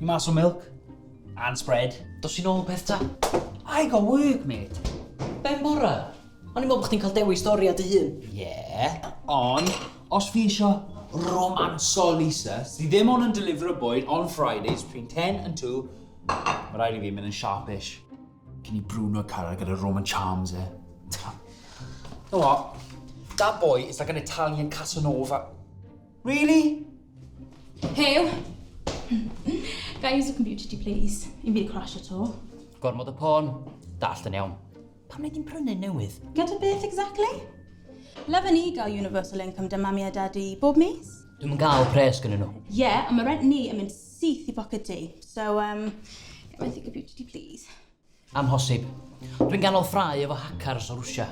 Ni mas o milk. And spread. Dos i nôl peth ta. I got work, mate. Ben bora? O'n i'n meddwl bod chdi'n cael dewis stori dy hun. Yeah, ond os fi isio romanso Lisa, sydd ddim ond yn delifero bwyd on Fridays between 10 and 2, mae rhaid i fi mynd yn sharpish. Cyn i Bruno cyrraedd gyda Roman charms e. You know what? That boy is like an Italian Casanova. Really? Huw! Ga i use y computer ti, please? Un fi 'di crasho 'to. Gormod o porn. Dallt yn iawn. Pam wnei di'm prynu newydd? Gyda beth exactly? Lyfwn i gael universal income 'da mami a dadi bob mis. Dwi'm yn gael pres gynnyn nhw. Ie, yeah, ond mae rent ni yn mynd syth i boced ti. So, ga i fenthyg computer ti, please? Amhosib. Dwi'n ganol ffrae efo hackers o Rwsia.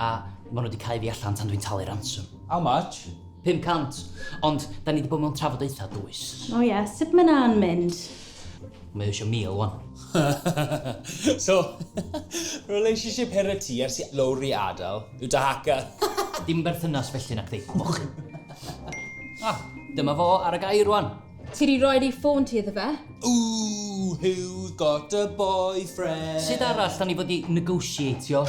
A maen nhw wedi cau fi allan tan dwi'n talu ransom. How much? 500. Ond da ni wedi bod mewn trafodaethau dwys. O oh, ie, yeah. sut mae na'n mynd? Mae eisiau 1,000 wan. So, relationship her ti ers i Lowri adael yw dy hacker. Dim berthynas felly na chdi. Mochyn. Ah, dyma fo ar y gair rwan. Ti di roi ei ffôn ti iddo fe? Ooh, who's got a boyfriend? Sut arall da ni fod i negotiatio?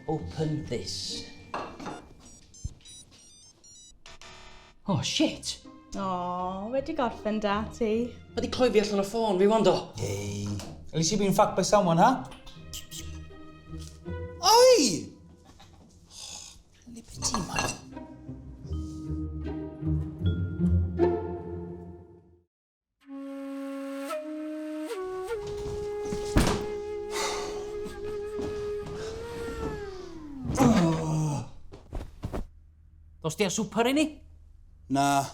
Open this. Oh, shit. O, wedi gorffen da ti. Mae di cloi fi allan o ffôn fi wan do. Hey, at least you've been fucked by someone, huh? Oi! Oh, Liberty, man. Dos di â swper i ni? Na.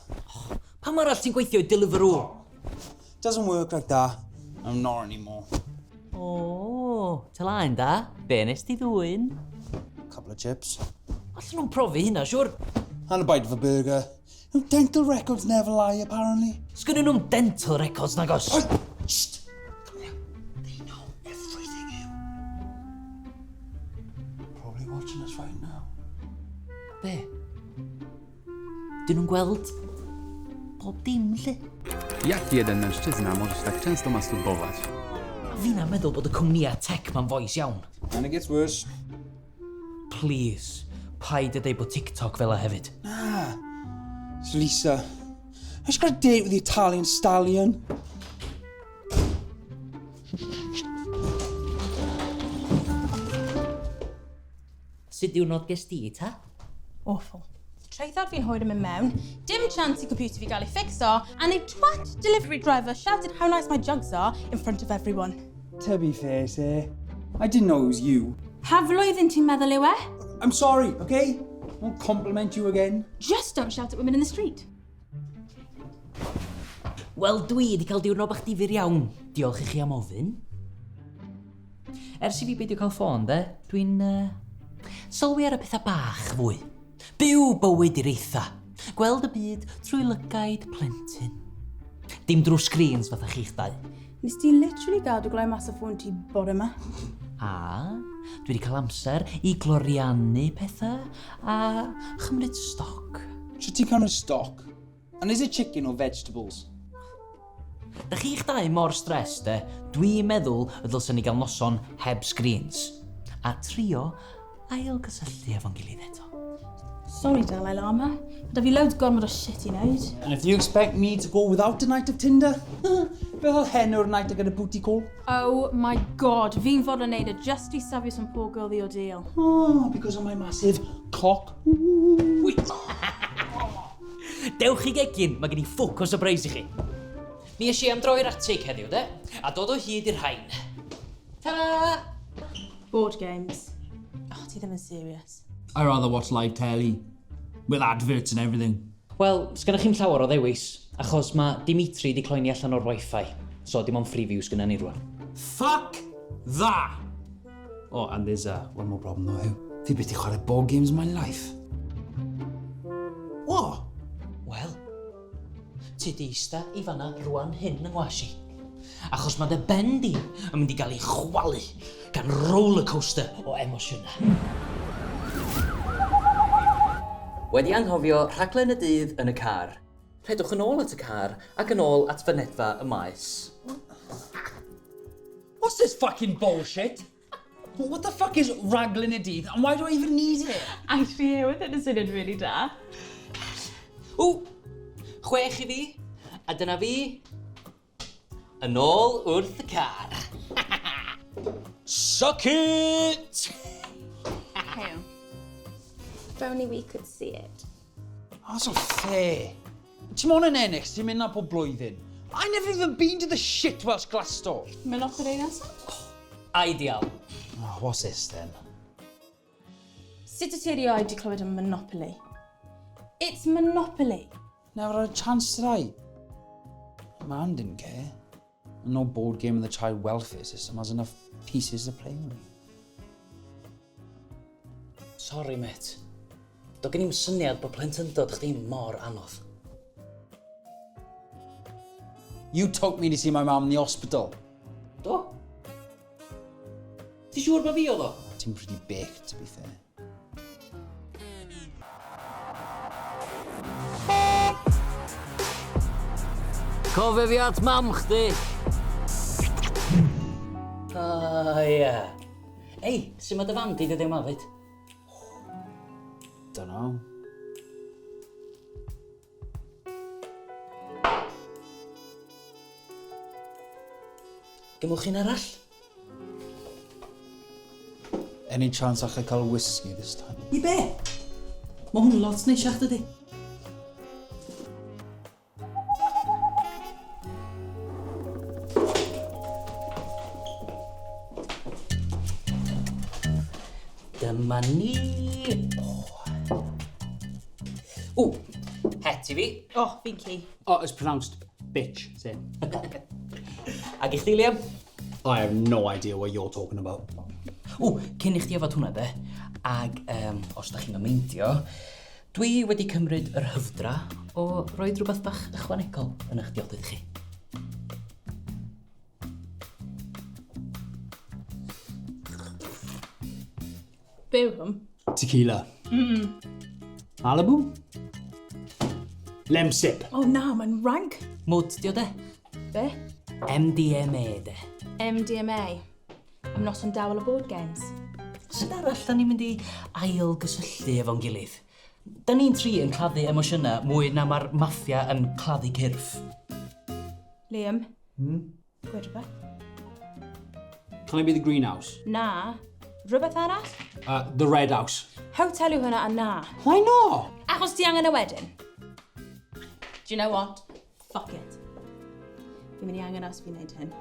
Pam arall ti'n gweithio i Deliveroo? Doesn't work like that. I'm not anymore. O, tylaen da. Be nes di ddwyn? Couple of chips. Allan nhw'n profi hynna, siwr. And a bite of a burger. No dental records never lie, apparently. Sgynnyn nhw'n dental records nagos? Oi! Shh! Come here. They know everything, you. Probably watching us right now. Be? Dyn nhw'n gweld bob dim, lle? Jak jeden mężczyzna może się tak często masturbować? A fi'na meddwl bod y cwmnïau tech ma'n fois iawn. And it gets worse. Please, paid a deud bod TikTok fel 'a hefyd. Ah, it's Lisa. I just got a date with the Italian stallion. Sut diwrnod ges di, ta? Awful. Traethawd fi'n hwyr yn mynd mewn, dim chance i computer fi gael ei fixo, and a twat delivery driver shouted how nice my jugs are in front of everyone. To be fair, sir, I didn't know it was you. Pa flwyddyn ti'n meddwl yw e? I'm sorry, okay? Won't compliment you again. Just don't shout at women in the street. Wel, dwi wedi cael diwrnod bach difyr iawn. Diolch i chi am ofyn. Ers i fi beidio cael ffôn, de, dwi'n sylwi ar y pethau bach fwy. Byw bywyd i'r eitha. Gweld y byd trwy lygaid plentyn. Dim drwy screens fatha chi'ch dau. Nes ti literally gael dy gloi mas o ffôn ti bore yma. A dwi wedi cael amser i gloriannu pethau a chymryd stoc. So ti'n cymryd stoc? And is it chicken or vegetables? Da chi'ch dau mor stressed, de, dwi'n meddwl y dylsen ni gael noson heb screens. A trio ail gysylltu efo'n gilydd eto. Sorry, Dalai Lama. Mae da fi loads gormod o shit i wneud. And if you expect me to go without a night of Tinder, beth oedd heno'r night I get a booty call? Oh my God, fi'n fodlon neud e just i safio some poor girl the ordeal. Oh, because of my massive cock. Ooh. Dewch i gegin, mae gen i ffwc o surprise i chi. Mi es i am dro i'r atig heddiw, de, a dod o hyd i'r rhain. Ta-da! Board games. Oh, ti ddim yn serious. I rather watch live telly. With adverts and everything. Wel, sgynnych chi'm llawer o ddewis, achos mae Dimitri di cloi ni allan o'r wifi. So, dim ond Freeview sgynna ni rwan. Fuck that! Oh, and there's one more problem though, Huw. Fi byth 'di chwarae board games in my life. What? Wel, ti di ista i fanna rwan hyn yng ngwas i. Achos mae dy ben di yn mynd i gael ei chwalu gan roller coaster o emosiynau. Wedi anghofio rhaglen y dydd yn y car. Rhedwch yn ôl at y car ac yn ôl at fynedfa y maes. What's this fucking bullshit? What the fuck is Raglan y Dydd and why do I even need it? Actually, yeah, oedd yn syniad really da. Ww! 6 i fi, a dyna fi, yn ôl wrth y car. Suck it! Hey. If only we could see it. That's not fair. Ti'n mon yn ennill, ti'n mynd na pob blwyddyn. I never even been to the shit Welsh Glasto. Monopoly nesaf? Ideal. Oh, what's this then? Sut wyt ti erioed 'di clywed am Monopoly? It's Monopoly. Never had a chance did I? Man didn't care. And no board game in the child welfare system has enough pieces to play with. Sorry, mate. Do gen i'm syniad bod plentyndod chdi mor anodd. You took me to see my mum in the hospital. Do? Ti siŵr bod fi oedd o? Ti'n pretty baked, to be fair. Cofio fi at mam chdi. O, ie. Ei, sut mae dy fam di dyddiau yma fyd? Dunno. Gymwch un arall? Any chance allai cael whisky this time? I be? Mae hwn lot neisiach dydi? Dyma ni. O. Ww, het i fi. Oh, fi'n ci. Oh, it's pronounced bitch, same. Ac i chdi, Liam? I have no idea what you're talking about. Ww, cyn i chdi yfad hwnna de, ag os da chi'n meindio, dwi wedi cymryd yr hyfdra o roi rhywbeth bach ychwanegol yn eich diodydd chi. Be yw hwn? Tequila. Malibu? Lemsip. Oh na, mae'n rank. Mwd dio de? Be? MDMA de. MDMA. Am noson dawel o board games. Sut arall da ni'n mynd i ail gysylltu efo'n gilydd? Da ni'n tri yn claddu emosiynau mwy na mae'r maffia yn claddu cyrff. Liam. Gweud rhywbeth? Can I be the greenhouse? Na. Rhywbeth arall? The red house. Hotel yw hwnna a na. Why not? Achos ti angen y wedyn. Do you know what? Fuck it. Fi'n mynd i angen os fi'n neud hyn.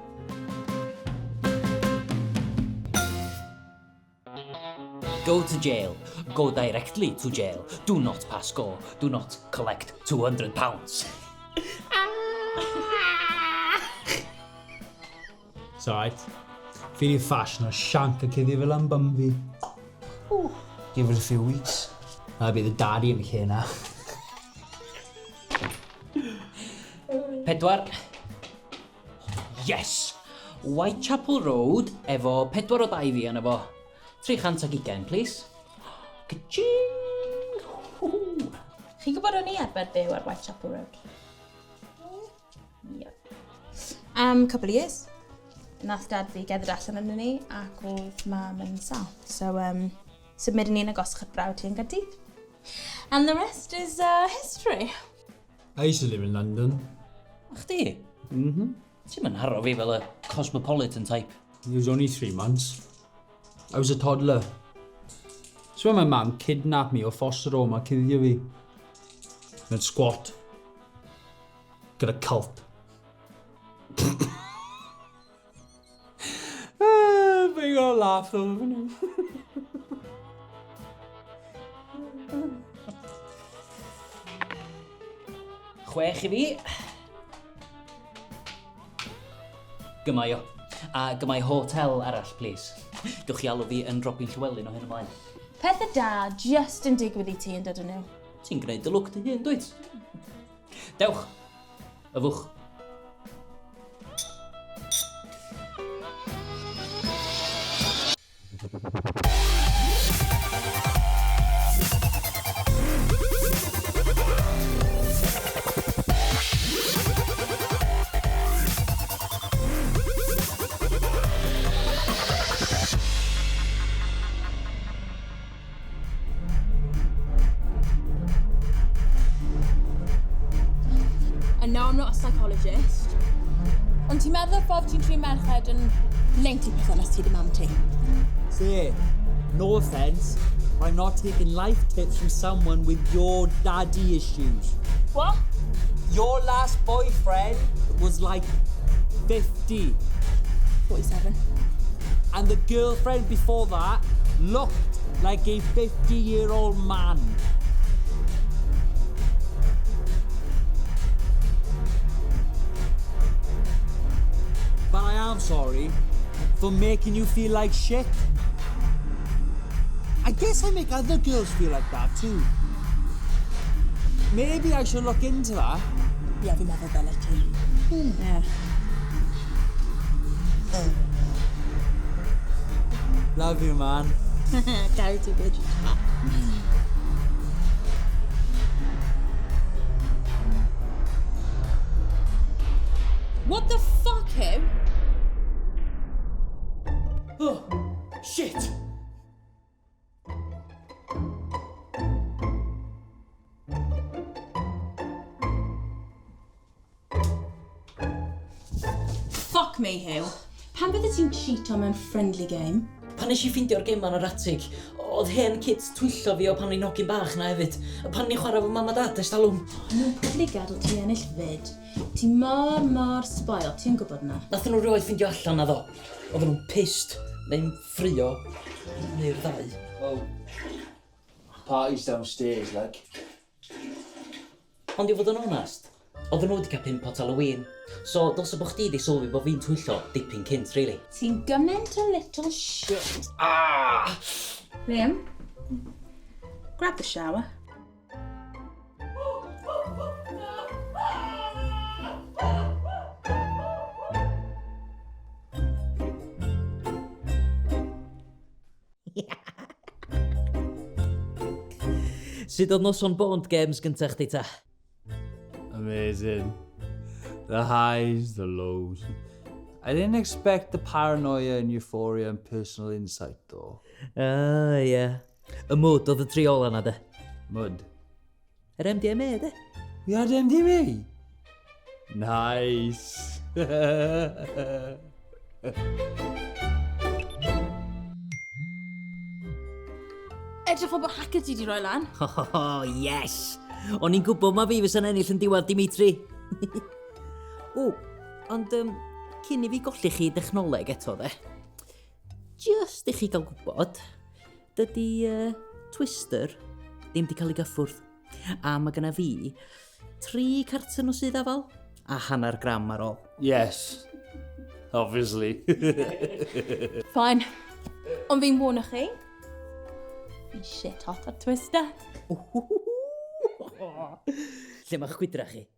Go to jail. Go directly to jail. Do not pass go. Do not collect £200. It's alright. Fi di fashion o shank a cuddio fel am bum fi. Give it a few weeks. I'll be the daddy yn y lle na. 4. Yes! Whitechapel Road efo 4 o dau fi yna fo. 320, please. Ka-ching! Woohoo. Chi'n gwybod o'n i arfer byw ar Whitechapel Road? Yep. Couple of years. Nath dad fi gerdded allan arno ni ac oedd mam yn sâl. So, symudon ni'n agosach at brawd hi yn Gaerdydd. And the rest is history. I used to live in London. A chdi? Mhm. Ti'n mynd haro fi fel y cosmopolitan type. It was only 3 months. I was a toddler. So when my mum kidnapped me o foster home a cuddio fi. Mewn squat. Gyda cult. Fi'n gonna laugh though. 6 i fi. Gymau o. A gymau hotel arall, please. Dwch chi alw fi yn Robin Llywelyn o hyn ymlaen. Pethau da just yn digwydd i ti yn dydyn nhw. Ti'n gwneud dy lwc dy hun, dwyt? Dewch. Yfwch. psychologist. Ond ti'n meddwl y ffordd ti'n trin merched yn linked i perthynas ti 'da mam ti? Say, no offence, but I'm not taking life tips from someone with your daddy issues. What? Your last boyfriend was like 50. 47. And the girlfriend before that looked like a 50-year-old man. But I am sorry for making you feel like shit. I guess I make other girls feel like that too. Maybe I should look into that. Ie, fi'n meddwl ddylet ti. Yeah. Love you, man. Caru ti 'fyd. What the fuck, Huw? Oh, shit! Fuck me, Huw. Pam bydde ti'n cheato mewn friendly game? Pan nes i ffeindio'r gema yn yr atig, oedd hen kids twyllo fi o pan o'n i'n hogyn bach na hefyd. Pan o'n i'n chwarae fo mam a dad ers talwm. Nhw'n probably gadael ti ennill 'fyd. Ti mor, mor spoiled, ti'n gwybod na. Nathon nhw rioed ffeindio allan na ddo. Oedden nhw'n pissed, neu'n ffrio, neu'r ddau. Oh, party's downstairs, like. Ond i fod yn onast, oedden nhw wedi cael pum pot Halloween. So, dylse bod chdi wedi sylwi bod fi'n twyllo dipyn cynt, really. Ti'n gymaint o little shit. Ah! Liam, grab the shower. Sut oedd noson Bond Games gyntaf chdi ta? Amazing. The highs, the lows. I didn't expect the paranoia and euphoria and personal insight, though. Ah, ie. Yeah. Y mwd oedd y tri ola na, de. Mud. Yr MDMA, de. We had MDMA? Nice. Edrych fel bod hacker ti di roi lan. Ho, ho, ho, yes! O'n i'n gwybod ma fi fysa'n ennill yn diwedd, Dimitri. O, ond cyn i fi golli chi dechnoleg eto, de. Just i chi gael gwybod, dydy Twister ddim di cael ei gyffwrdd. A mae gyna fi 3 carton o sudd afal a hanner gram ar ôl. Yes, obviously. Fine. Ond fi'n warno chi. Fi'n shit hot ar Twister. Lle mae chwydra chi?